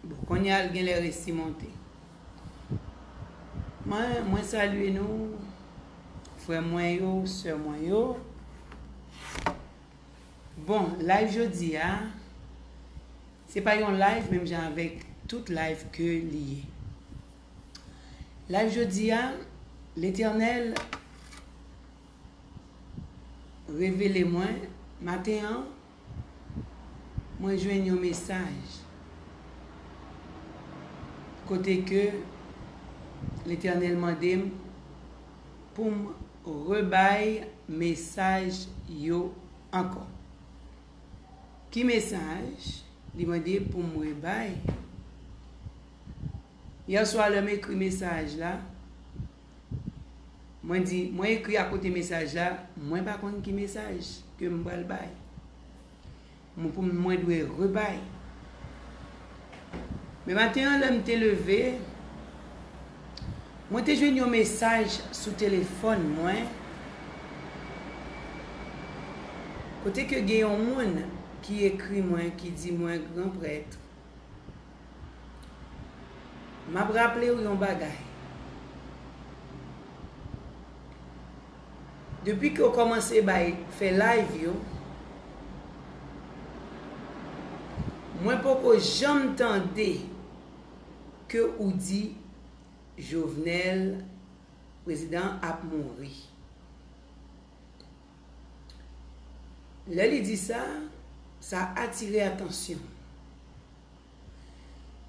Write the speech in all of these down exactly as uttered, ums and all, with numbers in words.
Bon, kounye a l genlè resi monte. Mwen, mwen salye nou, frè mwen yo, sè mwen yo. Bon, live jodi a, se pa yon live menm jan avèk tout live ke li ye. Live jodi a, Letènèl revele mwen, maten an, mwen jwenn yon mesaj kote ke Letènèl mande m pou m rebay mesaj yo ankò. Ki mesaj? Li mande pou m rebay. Yè swa, lè m ekri mesaj la, mwen di, mwen ekri akote mesaj la, mwen pa konn ki mesaj ke m pral bay. Mwen, pou mwen dwe rebay. Men maten an, lè m te leve, mwen te jwenn yon mesaj sou telefòn mwen, kote ke gen yon moun ki ekri mwen, ki di mwen, Gran prèt, m ap raple w yon bagay. Depi ke w kòmanse bay, fè live yo, mwen poko janm tande ke ou di Jovenel, prezidan, ap mouri. Lè li di sa, sa atire atansyon m.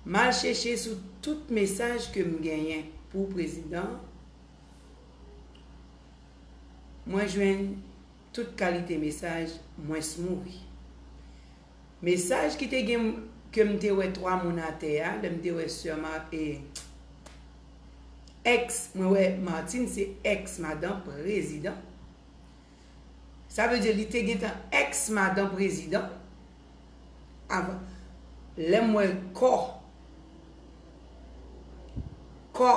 M al chèche sou tout mesaj ke m genyen pou prezidan, mwen jwenn tout kalite mesaj, mwens mouri. Mesaj ki te gen, ke m te wè twa moun atè a, lè m te wè sè Ma-, e, èks, mwen wè Martine se èks madan prezidan. Sa vle di li te gentan èks madan prezidan avan. Lè m wè kò, kò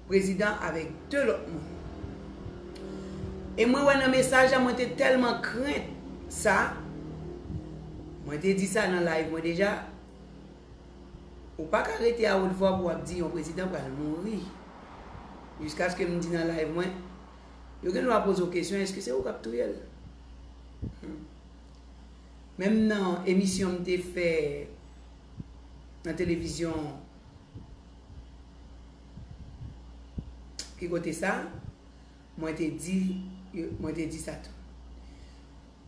prezidan avèk de lòt moun. E mwen wè nan mesaj la, mwen te tèlman krent sa, mwen te di sa nan live mwen deja, ou pa ka rete a wot vwa pou w ap di yon prezidan pral mouri. Jiskaske m di nan live mwen, yo gen dwa poze w kesyon, èske se ou k ap touye l? Hmm. Menm nan emisyon m te fè nan televizyon, ki kote sa, mwen te di, mwen te di sa tou.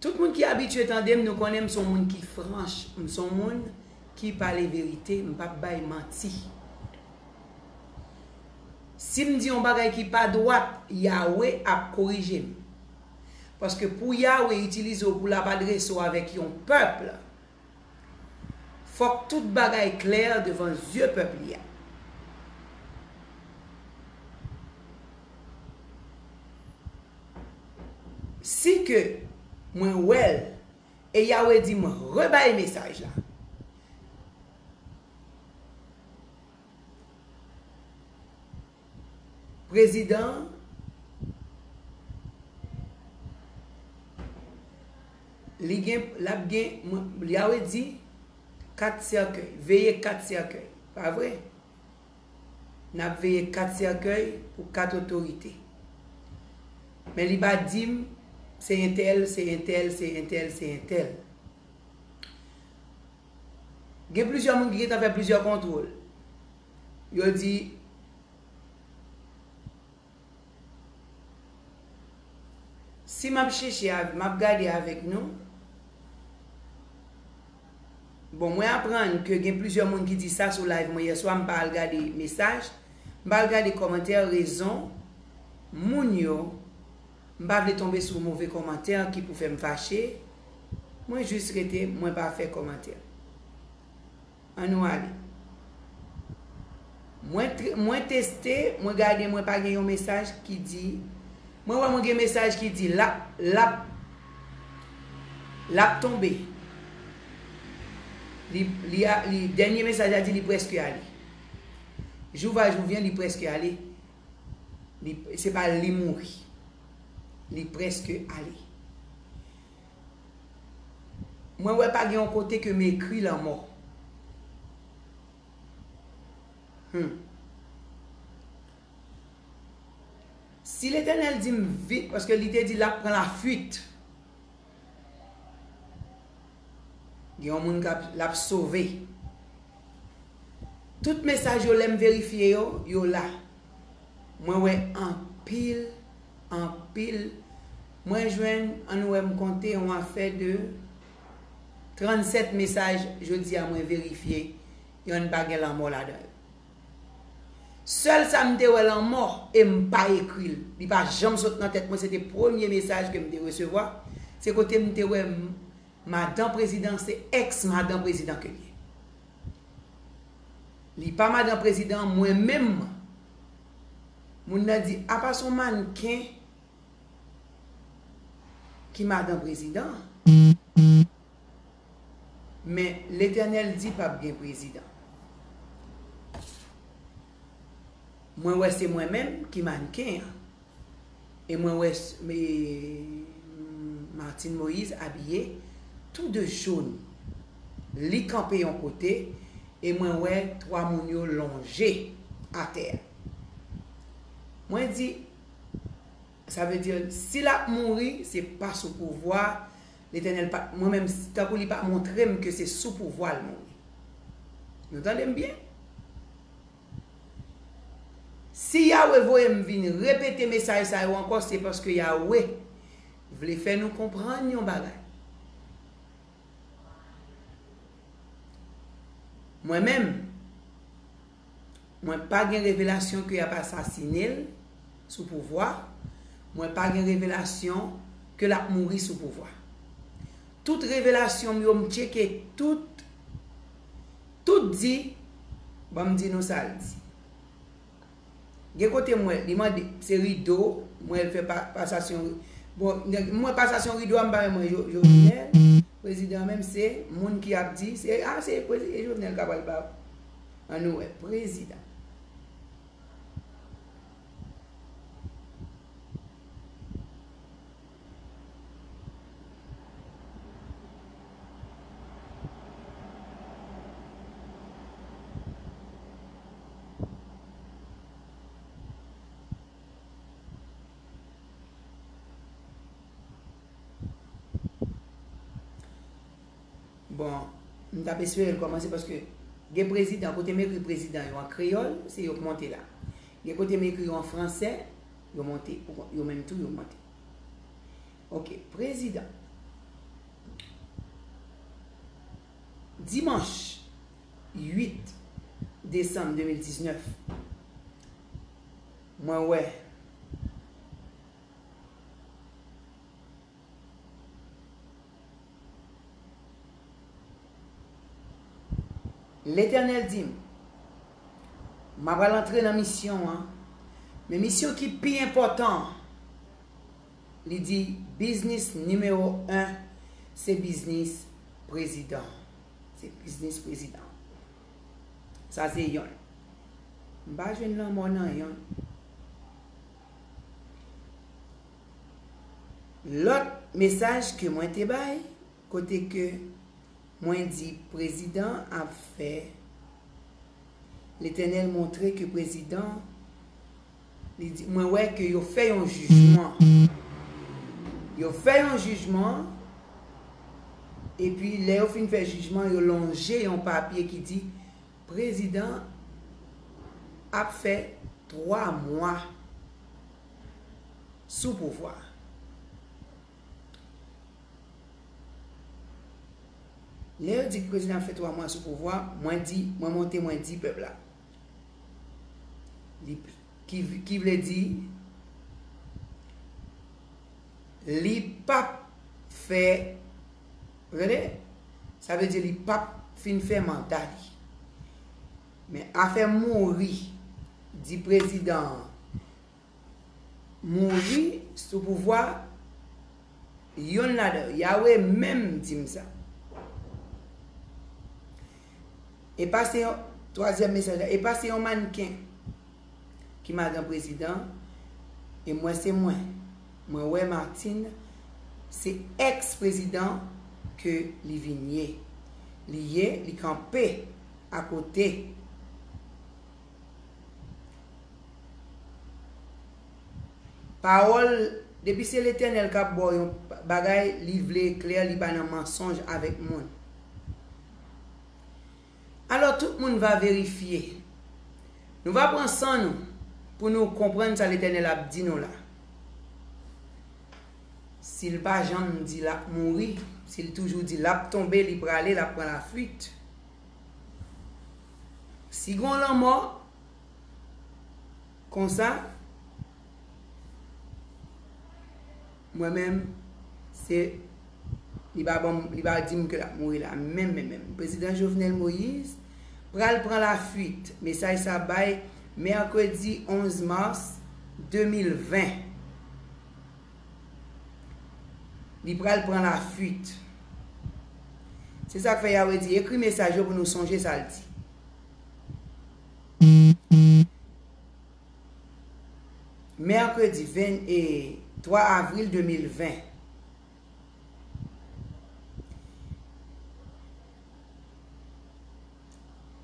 Tout moun ki abitye tande m, nou konnen m se yon moun ki franch, m se yon moun ki pale verite, m p ap bay manti. Si m di yon bagay ki pa dwat, Yawe ap korije m. Paske pou Yawe itilize w pou l ap adrese w avèk yon pèp, fòk tout bagay klè devan zye pèp li a. Si ke mwen wè l, e Yawe di m rebay mesaj la. Prezidan, li gen, l ap gen, mwen, Yawe di, kat sèkèy, veye kat sèkèy. Pa vre? N ap veye kat sèkèy pou kat otorite. Men li pa di m, se entèl, se entèl, se entèl, se entèl. Gen plizyè moun ki gentan fè plizyè kontwòl. Yo di, si m ap chèche, av-, m ap gade avèk nou. Bon, mwen aprann ke gen plizyè moun ki di sa sou live mwen yè swa, m pa al gade mesaj. M pa al gade kòmantè, rezon moun yo, m pa vle tonbe sou move kòmantè ki pou fè m fache. Mwen jis rete, mwen pa fè kòmantè. Ann nou ale. Mwen tre-, mwen teste, mwen gade, mwen pa gen yon mesaj ki di, mwen wè mwen gen mesaj ki di l ap, l ap, l ap tonbe. Li, li a, li, dènye mesaj la di li prèske ale. Jou va jou vyen, li prèske ale. Li, se pa li mouri. Li prèske ale. Mwen wè pa gen yon kote ke m ekri lanmò. Hmm. Si Letènèl di m vit, paske li te di l ap pran lafuit. Gen yon moun k ap, l ap sove. Tout mesaj yo, lè m verifye yo, yo la. Mwen wè anpil, anpil. Mwen jwenn, ann wè m konte, yon afè de trannsèt mesaj, jodi a mwen verifye, yonn pa gen lanmò ladan yo. Sèl sa m te wè lanmò, e m pa ekri l. Li pa janm sot nan tèt mwen, se te premye mesaj ke m te resevwa. Se kote m te wè m-, madan prezidan, se èks madan prezidan ke l ye. Li pa madan prezidan, mwen menm. Moun nan di, apa se yon mannken ki madan prezidan. Men Letènèl di p ap gen prezidan. Mwen wè se mwen menm ki mannken an. E mwen wè s-, me, Martine Moïse abiye tou de jòn. Li kanpe yon kote, e mwen wè twa moun yo lonje atè a. Mwen di, sa vle di, si l ap mouri, se pa sou pouvwa, Letènèl pa, mwen menm, tankou li pa montre m ke se sou pouvwa l mouri. Nou tande m byen? Si Yawe voye m vin repete mesaj sa yo ankò, se paske Yawe vle fè nou konprann yon bagay. Mwen menm, mwen pa gen revelasyon ke y ap asasine l sou pouvwa. Mwen pa gen revelasyon ke l ap mouri sou pouvwa. Tout revelasyon m yo, m tcheke tout, tout di, ban m di nou sa l di. Gen kote m wè, li mande, se Rido, m wè l fè pa-, pasasyon, bon, nèg, m wè pasasyon Rido a, m pa menm wè Jo-, Jovenel, prezidan menm, se moun ki ap di, se, a, se prezi-, e Jovenel k ap al ba, ann nou wè, prezidan. Bon, m t ap espere l kòmanse paske gen prezidan, kote m ekri prezidan yo an kreyòl, se yo k monte la. Gen kote m ekri yo an fransè, yo monte, pou yo menm tou, yo monte. Ok, prezidan. Dimanch uit desanm de mil diznèf, mwen wè Letènèl di m, m apral antre nan misyon an, men misyon ki pi enpòtan an, li di, biznis nimewo en, se biznis prezidan. Se biznis prezidan. Sa se yonn. M pa jwenn lanmò nan yonn. Lòt mesaj ke mwen te bay, kote ke mwen di prezidan ap fè, Letènèl montre ke prezidan, li di, mwen wè ke yo fè yon jijman. Yo fè yon jijman, epi lè yo fin fè jijman, yo lonje yon papye ki di, prezidan ap fè twa mwa sou pouvwa. Lè yo di prezidan ap fè twa mwa sou pouvwa, mwen di, mwen monte, mwen di pèp la. Li, ki, ki vle di, li p ap fè, tande? Sa vle di li p ap fin fè manda li. Men afè mouri, di prezidan an, mouri sou pouvwa, yonn ladan yo, Yawe menm di m sa. E pa se yon, twazyèm mesaj la, e pa se yon mannken ki madan prezidan, e mwen se mwen. Mwen wè Martine, se èks prezidan ke li vin ye. Li ye, li kanpe akote. Pawòl, depi se Letènèl k ap ba w yon bagay, li vle klè, li pa nan mansonj avèk moun. Alò, tout moun va verifye. Nou va pran san nou pou nou konprann sa Letènèl ap di nou la. Si l pa janm di l ap mouri, si l toujou di l ap tonbe, li prale, l ap pran lafuit. Si gon lanmò, konsa, mwen menm, se, li pa ban m, li pa di m ke l ap mouri la, menm, menm, menm. Prezidan Jovenel Moïse pral pran lafuit. Mesaj sa bay mèkredi onz mas de mil ven. Li pral pran lafuit. Se sa k fè Yahweh di, ekri mesaj yo pou nou sonje sa l di. Mèkredi ven, e, twa avril de mil ven.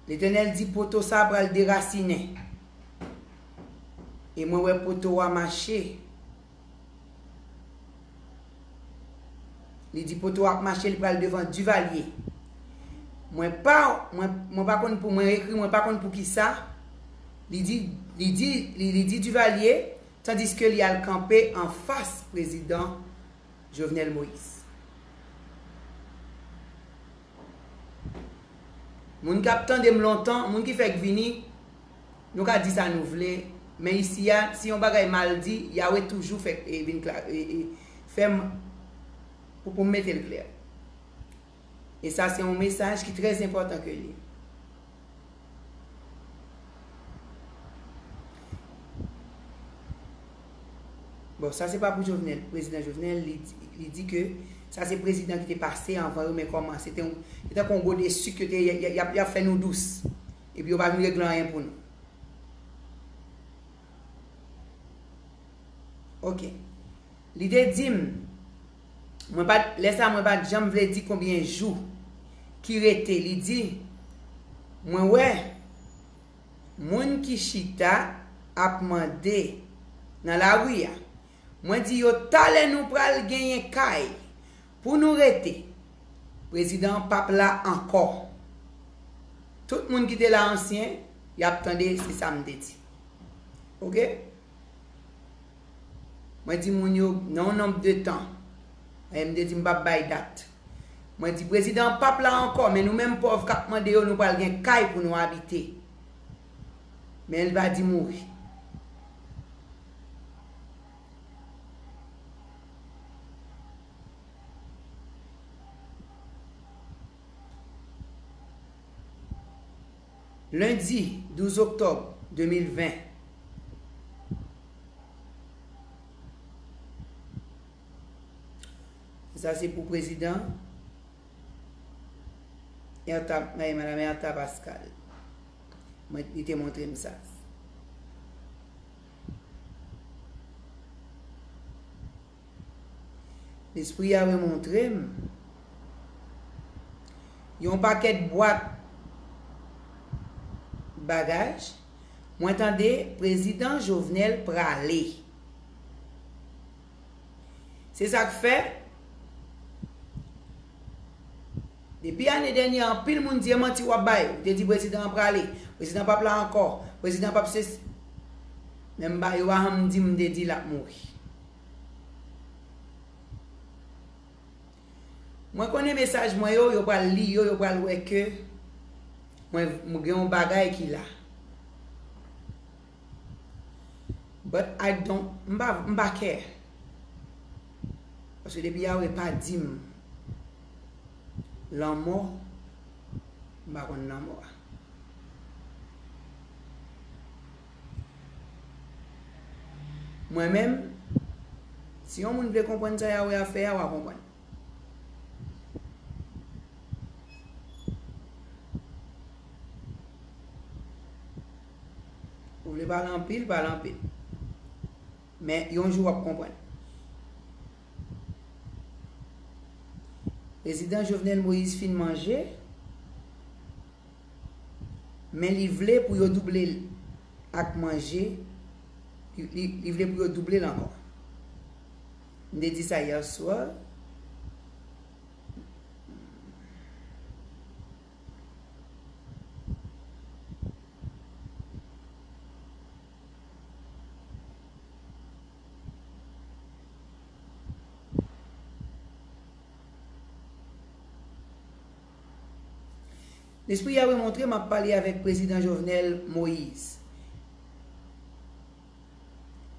Letènèl di poto sa pral derasinen. E mwen wè poto a mache. Li di poto ap mache, li pral devan Duvalier. Mwen pa, mwen, mwen pa konn pou, mwen ekri, mwen pa konn pou ki sa. Li di, li di, li, li di Duvalier, tandiske li al kanpe anfas prezidan Jovenel Moïse. Moun k ap tande m lontan, moun ki fèk vini, nou ka di sa nou vle, men isi a, si yon bagay mal di, Yahweh toujou fèk, e, vin kla-, e, e, fè m pou, pou m mete l klè. E sa se yon mesaj ki trè enpòtan ke li. Bon, sa se pa pou Jovenel, prezidan Jovenel, li, di- li di ke sa se prezidan ki te pase anvan yo, men kòman, se te yon, se tankou yon gode sik yo te, y, y, y ap, y ap fè nou dous. Epi yo pa vin regle anyen pou nou. Ok. Li te di m, mwen pa t, lè sa mwen pa t janm vle di konbyen jou ki rete. Li di, mwen wè moun ki chita ap mande nan lari a. Mwen di yo, talè nou pral genyen kay pou nou rete. Prezidan an p ap la ankò. Tout moun ki te la ansyen, y ap tande, se sa m te di. Ok? Mwen di moun yo, nan yon nonb de tan, e m te di m p ap bay dat. Mwen di, prezidan an p ap la ankò, men nou menm pòv k ap mande yo, nou pral gen kay pou nou abite. Men l pa di mouri. Lendi douz oktòb de mil ven. Sa se pou prezidan Ertha, eh, madam Ertha Pascal. Mwen, li te montre m sa. Lespri a remontre m yon pakèt bwat bagaj. Mwen tande prezidan Jovenel prale. Se sa k fè, depi ane dènye, anpil moun di e manti w ap bay. Ou te di prezidan an prale, prezidan p ap la ankò, prezidan p ap sesi. Men m pa, yo pa janm di m te di l ap mouri. Mwen konnen mesaj mwen yo, yo pral li yo, yo pral wè ke mwen, mwen gen yon bagay ki la. But I don't, m pa, m pa care. Paske depi Yahweh pa di m lanmò, m pa konn lanmò a. Mwen menm, si yon moun vle konprann sa Yahweh ap fè a, w a konprann. Ou vle pale anpil, pale anpil. Men yon jou w ap konprann. Prezidan Jovenel Moïse fin manje, men li vle pou yo double l ak manje, li, li, li vle pou yo double l ankò. M te di sa yè swa. Lespri Yawe montre m ap pale avèk Prezidan Jovenel Moïse.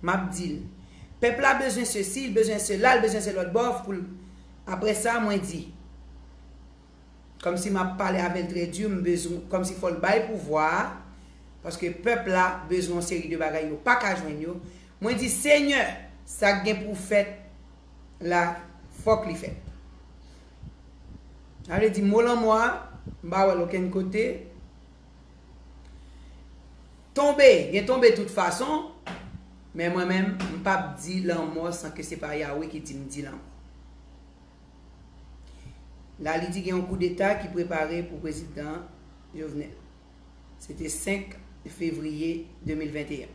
M ap di l, pèp la bezwen sesi, l bezwen sela, l bezwen se lòt bò pou l. Apre sa, mwen di, kòmsi m ap pale avè l trè di, m bezwen, kòmsi fò l bay pouvwa a, paske pèp la bezwen yon seri de bagay yo pa ka jwenn yo. Mwen di, Senyè, sa k gen pou fèt la, fòk li fèt. Sa vle di, mo lanmò a, m pa wè l okenn kote. Tonbe, gen tonbe tout fason, men mwen menm, m p ap di lanmò san ke se pa Yawe ki di m di lanmò. La, li di gen yon koudeta ki prepare pou prezidan Jovenel. Se te senk fevriye de mil venteyen.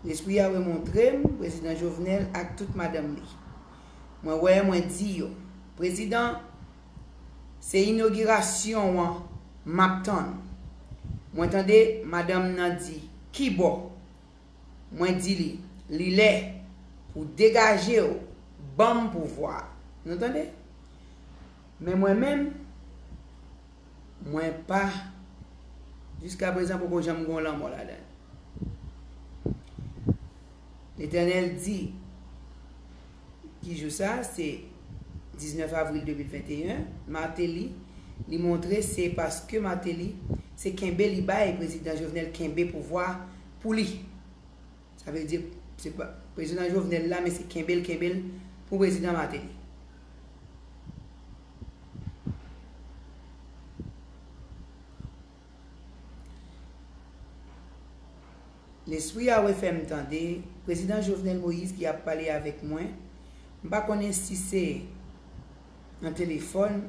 Lespri a remontre m prezidan Jovenel ak tout madanm li. Mwen wè, mwen di yo, prezidan, se inogirasyon an m ap tann. Mwen tande madanm nan di, ki bò? Mwen di li, li lè pou degaje w, ban m pouvwa. Nou tande? Men mwen menm, mwen pa, jiska prezan poko janm gen yon lanmò ladan l. Letènèl di, ki jou sa? Se diznèf avril de mil venteyen, Martelly, li montre se paske Martelly, se kenbe li bay prezidan Jovenel kenbe pouvwa pou li. Sa vle di, se pa, prezidan Jovenel la, men se kenbe l, kenbe l pou prezidan Martelly. Lespri a refè m tande, prezidan Jovenel Moïse ki ap pale avèk mwen, m pa konnen si se nan telefòn,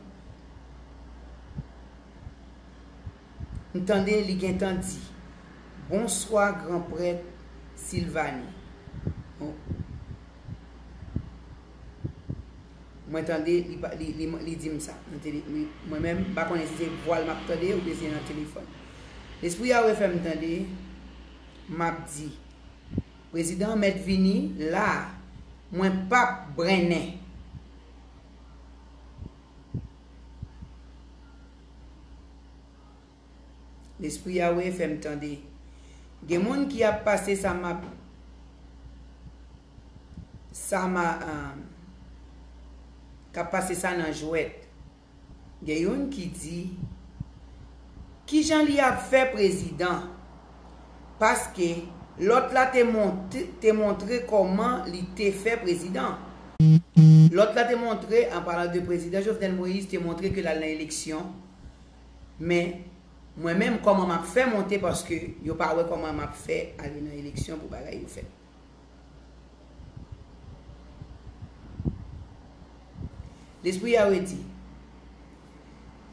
m tande li gentan di, bonswa granprèt Silvani. Bon. Mwen tande li, pa- li, li, li di m sa. Mwen tande, li- mwen menm, m pa konnen si se vwa l m ap tande oubyen se nan telefòn. Lespri a refè m tande, m ap di, prezidan an mèt vini la, mwen p ap brennen. Lespri a refè m tande. Gen moun ki ap pase sa m ap, sa m a, um, k ap pase sa nan jwèt. Gen youn ki di, kijan li ap fè prezidan? Paske lòt la te monte, te montre kòman li te fè prezidan. Lòt la te montre, an palan de prezidan Jovenel Moïse, te montre ke l al nan eleksyon. Men, mwen menm, kòman m ap fè monte, paske yo pa wè kòman m ap fè ale nan eleksyon pou bagay yo fèt. Lespri a redi.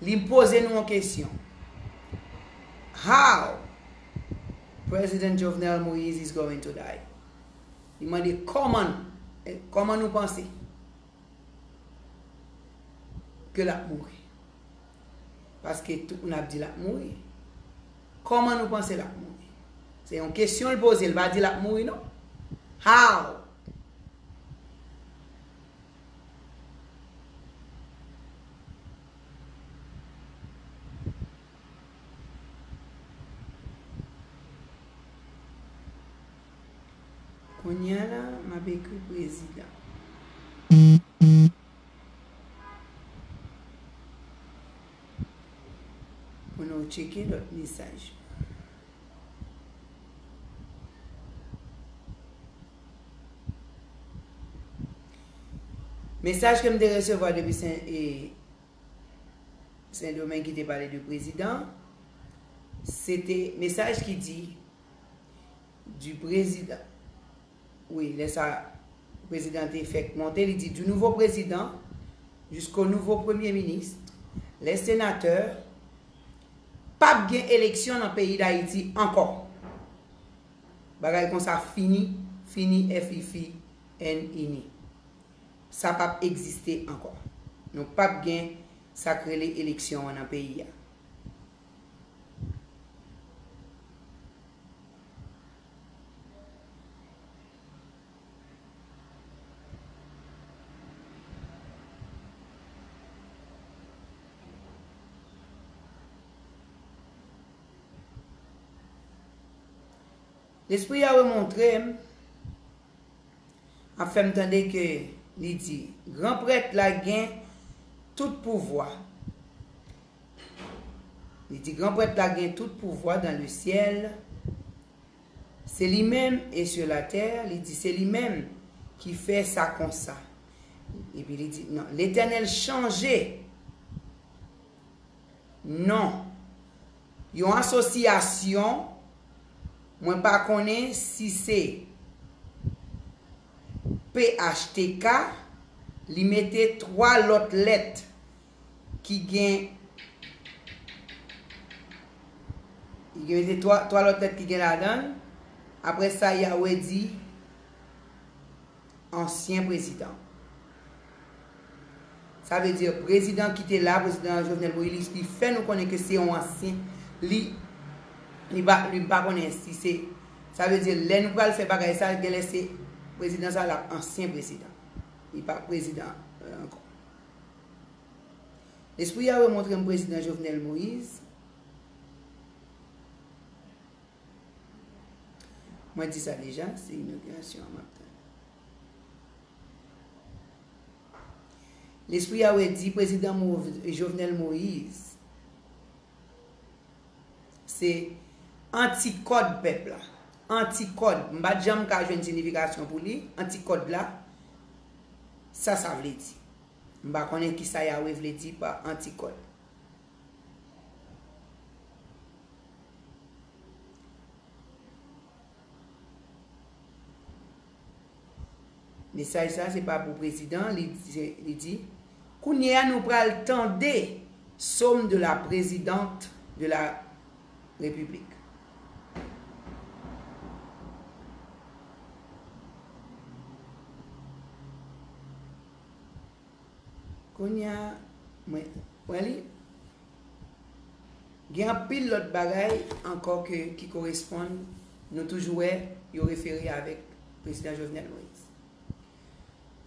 Li poze nou yon kesyon. How President Jovenel Moïse is going to die? Li mande kòman, kòman nou panse ke l ap mouri? Paske tout moun ap di l ap mouri. Kòman nou panse l ap mouri? Se yon kesyon l poze, l pa di l ap mouri non. How? Kounye a la, m ap ekri prezidan. Pou nou tcheke lòt mesaj. Mesaj ke m te resevwa depi Sen, e, Sendomeng ki te pale de prezidan, se te mesaj ki di, du président. Wi, lè sa, Prezidan te fèk monte, li di, du nouveau président jusqu'au nouveau premier ministre, les sénateurs, p ap gen eleksyon nan peyi Dayiti ankò. Bagay konsa fini, fini, F I F I, N I N I. Sa p ap egziste ankò. Nou p ap gen sa k rele eleksyon an nan peyi a. Lespri Yawe montre m, ap fè m tande ke li di, Gran prèt la gen tout pouvwa. Li di, Gran prèt la gen tout pouvwa dans le ciel. Se li menm, e sur la terre, li di, se li menm ki fè sa konsa. Epi li di, non, Letènèl chanje non yon asosyasyon, mwen pa konnen si se P H T K, li mete twa lòt lèt ki gen, li gen mete twa, twa lòt lèt ki gen ladan l. Apre sa, Yawe di, ansyen prezidan. Sa vle di, prezidan ki te la, prezidan Jovenel Moïse, li fè nou konnen ke se yon ansyen, li, li pa, li pa konnen si se, sa vle di, lè nou pral fè bagay sa, genlè se prezidan sa l ap ansyen prezidan. Li pa prezidan, euh, ankò. Lespri a remontre m prezidan Jovenel Moïse. Mwen di sa deja, se inogirasyon an m ap tann. Lespri a redi prezidan Mo-, Jovenel Moïse se antikòd pèp la. Antikòd. M pa t janm ka jwenn siyifikasyon pou li. Antikòd la, sa sa vle di. M pa konnen kisa Yawe vle di pa antikòd. Mesaj sa se pa pou prezidan, li, li di, kounye a nou pral tande sòm de la présidente de la République. Kounye a, mwen, mwen li, gen anpil lòt bagay ankò ke, ki koresponn, nou toujou wè, yo refere avèk prezidan Jovenel Moïse.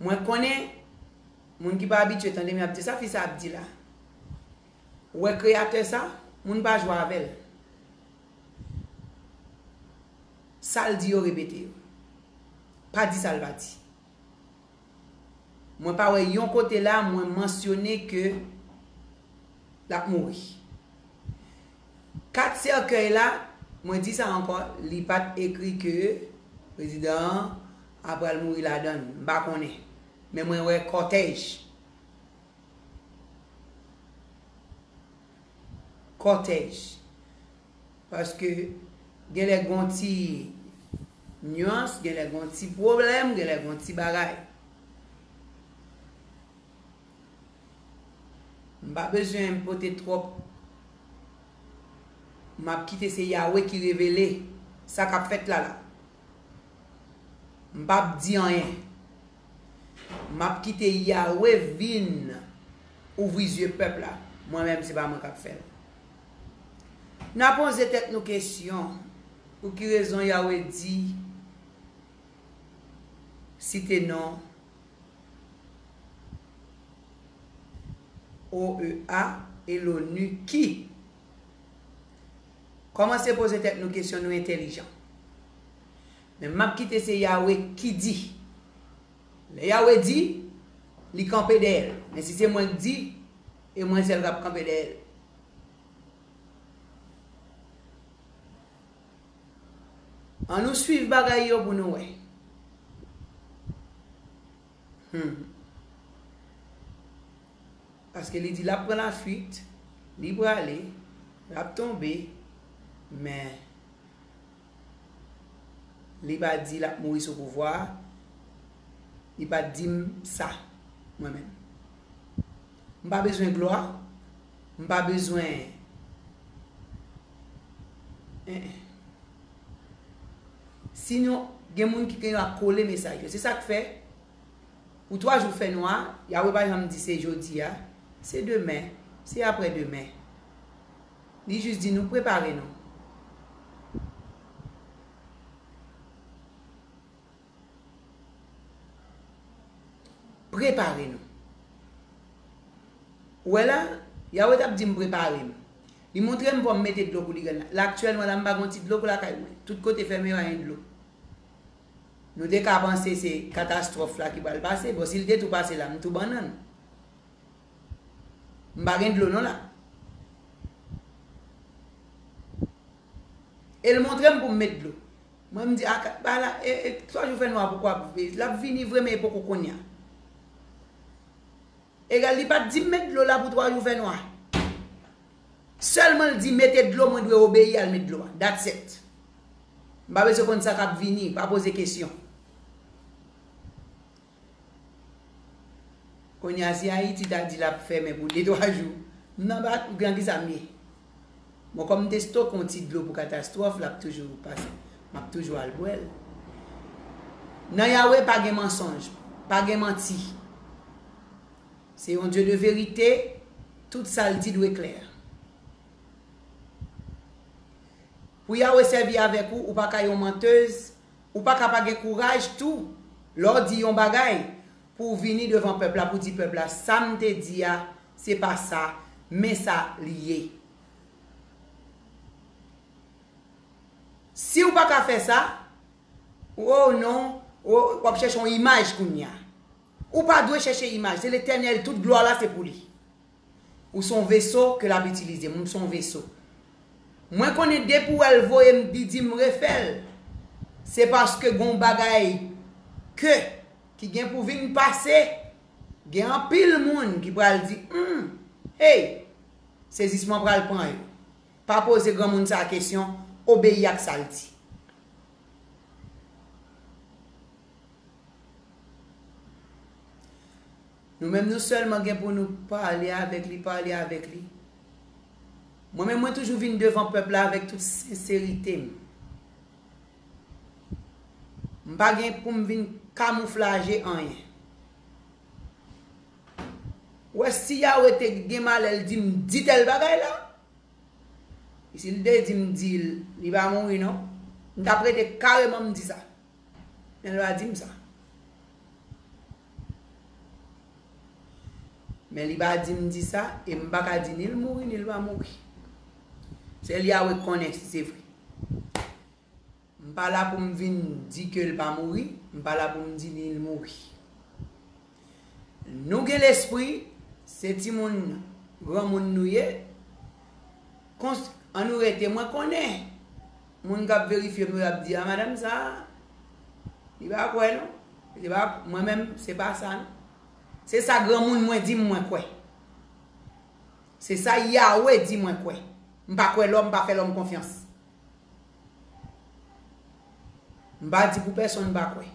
Mwen konnen, moun ki pa abitye tande m, y ap di, sa fi sa ap di la. Ou wè kreyatè sa, moun pa jwe avè l. Sa l di yo, repete yo. Pa di sa l pa di. Mwen pa wè yon kote la mwen mansyone ke l ap mouri. Kat sèkèy la, mwen di sa ankò, li pa t ekri ke prezidan an apral mouri ladan l. M pa konnen. Men mwen wè kòtèj. Kòtèj. Paske genlè gon ti nyans, genlè gon ti pwoblèm, genlè gon ti bagay. M pa bezwen pote twòp. M ap kite se Yawe ki revele sa k ap fèt la la. M p ap di anyen. M ap kite Yawe vin ouvri zye pèp la. Mwen menm, se pa mwen k ap fè l. N a poze tèt nou kesyon, pou ki rezon Yawe di, site non O E A e l'ONU ki? Kòmanse poze tèt nou kesyon, nou entèlijan. Men m ap kite se Yawe ki di. Lè Yawe di, li kanpe dèyè l. Men si se mwen k di, e mwen sèl k ap kanpe dèyè l. Ann nou swiv bagay yo pou nou wè. Hmm. Paske li di l ap pran lafuit, li prale, l ap tonbe, men li pa di l ap mouri sou pouvwa a. Li pa t di m sa, mwen menm. M pa bezwen glwa, m pa bezwen, en, en. Sinon, gen moun ki gen yo a kole mesaj yo. Se sa k fè, pou twa jou fè nwa, Yawe pa janm di se jodi a, se demen, se aprè demen. Li jis di nou prepare nou. Prepare nou. Ou wè la, Yawe t ap di m prepare m. Li montre m pou m mete dlo pou li grenn la. La aktyèlman la, m pa gen yon ti dlo lakay mwen. Tout kote fèmen, pa gen dlo. Nou te ka panse se katastwòf la ki pral pase. Bon, si l te tou pase la, m tou bannann. M pa gen dlo non la. E l montre m pou m met dlo. Mwen, m di, a, ka- ba la, e, e, twa jou fè nwa, poukwa l ap vini vre, men e poko kounye a. Egal, li pa t di m met dlo la pou twa jou fè nwa. Sèlman l di mete dlo, mwen dwe obeyi al met dlo a. That's it. M pa bezwen konn sa k ap vini, pa poze kesyon. Kounye a, si Ayiti ta di l ap fèmen pou de, twa jou, m nan ba, nan kisa m ye? Bon, kòm m te stoke yon ti dlo pou katastwòf, l ap toujou pase. M ap toujou al bwè l. Nan Yawe, pa gen mansonj, pa gen manti. Se yon Dye de verite, tout sa l di dwe klè. Pou Yawe sèvi avèk ou, ou pa ka yon mantèz, ou pa ka pa gen kouraj tou, lè w di yon bagay, pou w vini devan pèp la, pou w di pèp la, sa m te di a, se pa sa, men sa li ye. Si w pa ka fè sa, oh non, oh, w ap chèche yon imaj kounye a. Ou pa dwe chèche imaj, se Letènèl, tout glwa la se pou li. Ou se yon veso ke l ap itilize. Mwen, m se yon veso. Mwen konnen depi w wè l voye m, li di m refè l, se paske gen yon bagay ke, ki gen pou vin pase. Gen anpil moun ki pral di, hmm, hey, sezisman pral pran yo. Pa poze granmoun sa a kesyon, obeyi ak sa l di. Nou menm, nou sèlman gen pou nou pale avèk li, pale avèk li. Mwen menm, mwen toujou vin devan pèp la avèk tout senserite m. M pa gen pou m vin kamouflaje anyen. Ou wè, si Yawe te gen malè, l di m di tèl bagay la, si l te di m di l, li pa mouri non, m t ap rete kareman m di sa. Men l pa di m sa. Men li pa di m di sa, e m pa ka di ni l mouri, ni l pa mouri. Sèl Yawe k konnen si se vre. M pa la pou m vin di ke l pa mouri, m pa la pou m di ni l mouri. Nou gen lespri, se timoun granmoun nou ye. Kons-, ann nou rete, mwen konnen moun k ap verifye m yo, y ap di, a, madanm sa, li pa kwè non. Li pa, mwen menm, se pa sa non. Se sa granmoun mwen di m mwen kwè. Se sa Yawe di mwen kwè. M pa kwè lòm, m pa fè lòm konfyans. M pa di pou pèsonn pa kwè.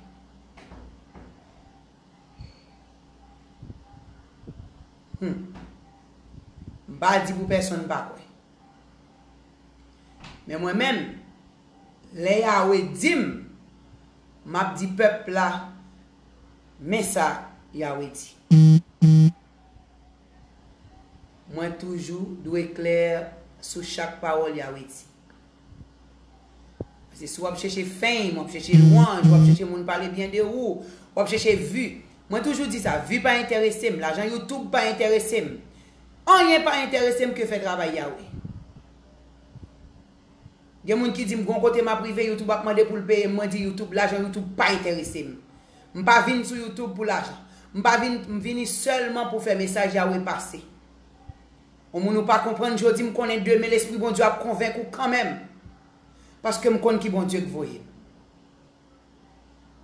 Hmm. M pa di pou pèsonn pa kwè. Men mwen menm, lè Yawe di m, m ap di pèp la, men sa Yawe di. Mwen toujou dwe klè sou chak pawòl Yawe di. Paske si w ap chèche fame, w ap chèche lwanj, w ap chèche moun pale byen de ou, w ap chèche vi. Mwen toujou di sa, vi pa enterese m, lajan YouTube pa enterese m. Anyen pa enterese m ke fè travay Yawe. Gen moun ki di m, gon kote m ap rive, YouTube ap mande pou l peye m, mwen di YouTube, lajan YouTube pa enterese m. M pa vin sou YouTube pou lajan. M pa vin, m vini sèlman pou fè mesaj Yawe pase. Yon moun ou pa konprann jodi, m konnen demen Lespri Bondye ap konvenk ou kanmenm. Paske m konn ki Bondye k voye m.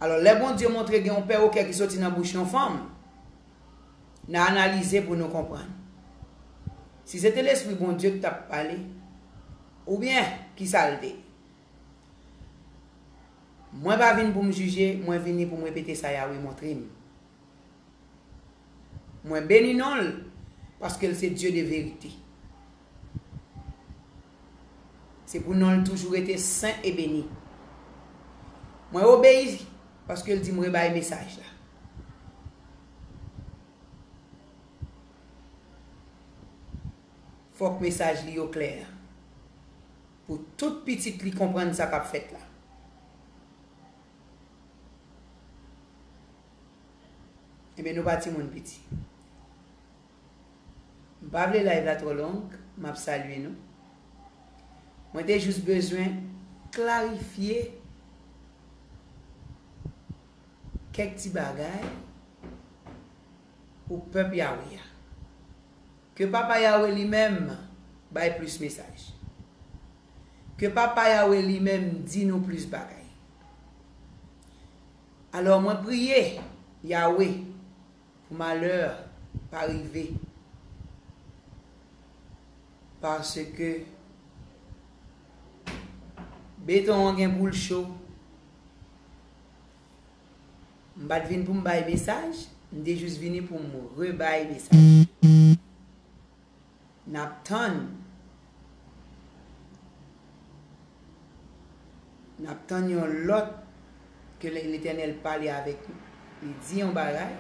Alò, lè Bondye montre gen yon pèwokè ki soti nan bouch yon fanm, n a analize pou nou konprann si se te Lespri Bondye k t ap pale, oubyen ki sa l te ye. Mwen pa vin pou m jije, mwen vini pou m repete sa Yawe montre m. Mwen beni non l, paske l se Dye de verite. Se pou non l toujou rete sen e beni. Mwen obeyi, paske l di m rebay mesaj la. Fòk mesaj li yo klè pou tout pitit li konprann sa k ap fèt la. Ebyen, nou pa timoun piti. M pa vle live la twò long, m ap salye nou. Mwen te jis bezwen klarifye kèk ti bagay pou pèp Yawe a. Ke Papa Yawe li menm bay plis mesaj. Ke Papa Yawe li menm di nou plis bagay. Alò, mwen priye Yawe pou malè pa rive. Paske beton an gen pou l cho. M pa t vin pou m bay mesaj, m te jis vini pou m rebay mesaj. N ap tann, n ap tann yon lòt ke Letènèl pale avèk nou. Li di yon bagay,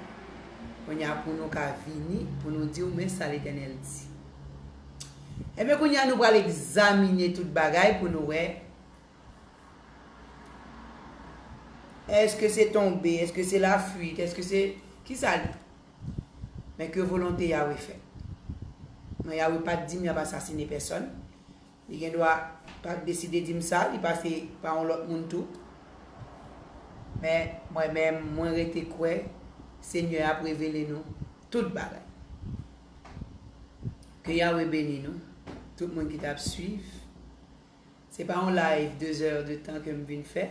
kounye a pou nou ka vini, pou nou di w, men sa Letènèl di. Ebyen, kounye a nou pral egzamine tout bagay pou nou wè, èske se tonbe, èske se lafwit, èske se, kisa li? Men ke volonte Yawe fèt. Non, Yawe pa t di m y ap asasine pèsòn. Li gen dwa pa deside di m sa, li pase pa yon lòt moun tou. Men mwen menm, mwen rete kwè Senyè ap revele nou tout bagay. Ke Yawe beni nou, tout moun ki t ap swiv. Se pa yon live de zè de tan ke m vin fè.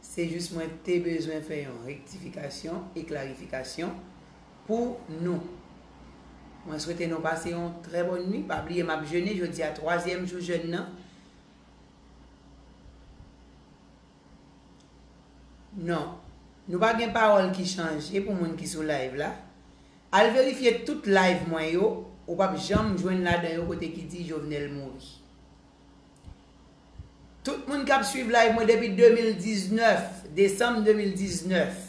Se jis mwen te bezwen fè yon rektifikasyon e klarifikasyon pou nou. Mwen swete nou pase yon trè bòn nwit. Pa bliye, m ap jene jodi a, twazyèm jou jèn nan. Non. Nou pa gen pawòl ki chanje pou moun ki sou live la. Al verifye tout live mwen yo, ou p ap janm jwenn ladan yo kote ki di Jovenel mouri. Tout moun k ap swiv live mwen depi de mil diznèf, desanm de mil diznèf.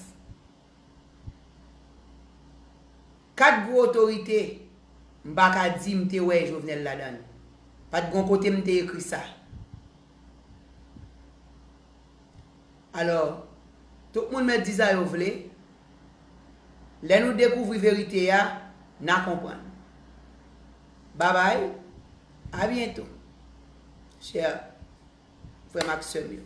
Kat gwo otorite, m pa ka di m te wè Jovenel ladan l. Pa t gon kote m te ekri sa. Alò, tout moun mèt di sa yo vle. Lè nou dekouvri verite a, n a konprann. Babay, a byento, chè frè m ak sè m yo.